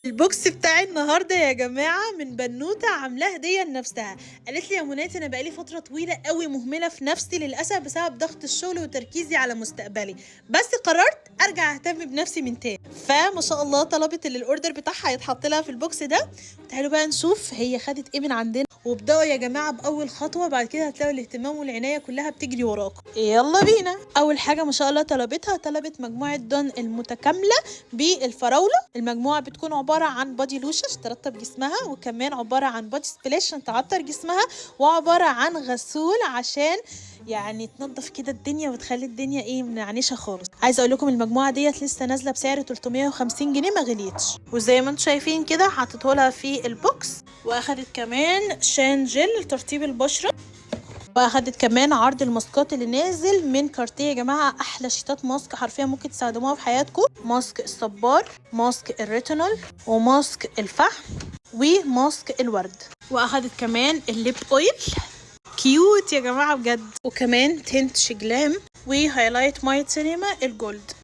ال box بتاعي النهارده يا جماعة من بنوته عاملاه هديه لنفسها. قالت لي يا مناتي انا بقالي فترة طويلة قوي مهملة في نفسي للاسف بسبب ضغط الشغل وتركيزي على مستقبلي، بس قررت ارجع اهتم بنفسي من تاني. فما شاء الله طلبت اللي ال order بتاعها يتحط لها في ال box ده. تعالوا بقى نشوف هي خدت ايه من عندنا، وابداوا يا جماعة باول خطوة، بعد كده هتلاقوا الاهتمام والعناية كلها بتجري وراكم. يلا بينا. اول حاجة ما شاء الله طلبتها، طلبت مجموعة دون المتكاملة بالفراوله. المجموعة بتكون عبارة عن body lotion ترطب جسمها، وكمان عبارة عن body splash عشان تعطر جسمها، وعبارة عن غسول عشان يعني تنظف كده الدنيا وتخلي الدنيا ايه منعنشه خالص. عايزه اقول لكم المجموعة ديت لسه نازله بسعر 350 جنيه ما غليتش، وزي ما انتم شايفين كده حطيته لها في ال box. واخدت كمان شان جل لترطيب البشرة، واخدت كمان عرض الماسكات اللي نازل من كارتيه. يا جماعة احلى شيتات ماسك حرفيا ممكن تستخدموها في حياتكم. ماسك الصبار، ماسك الريتينول، وماسك الفحم، وماسك الورد. واخدت كمان ال lip oil cute يا جماعة بجد، وكمان tint شجلام، و highlight مايت سينما ال gold.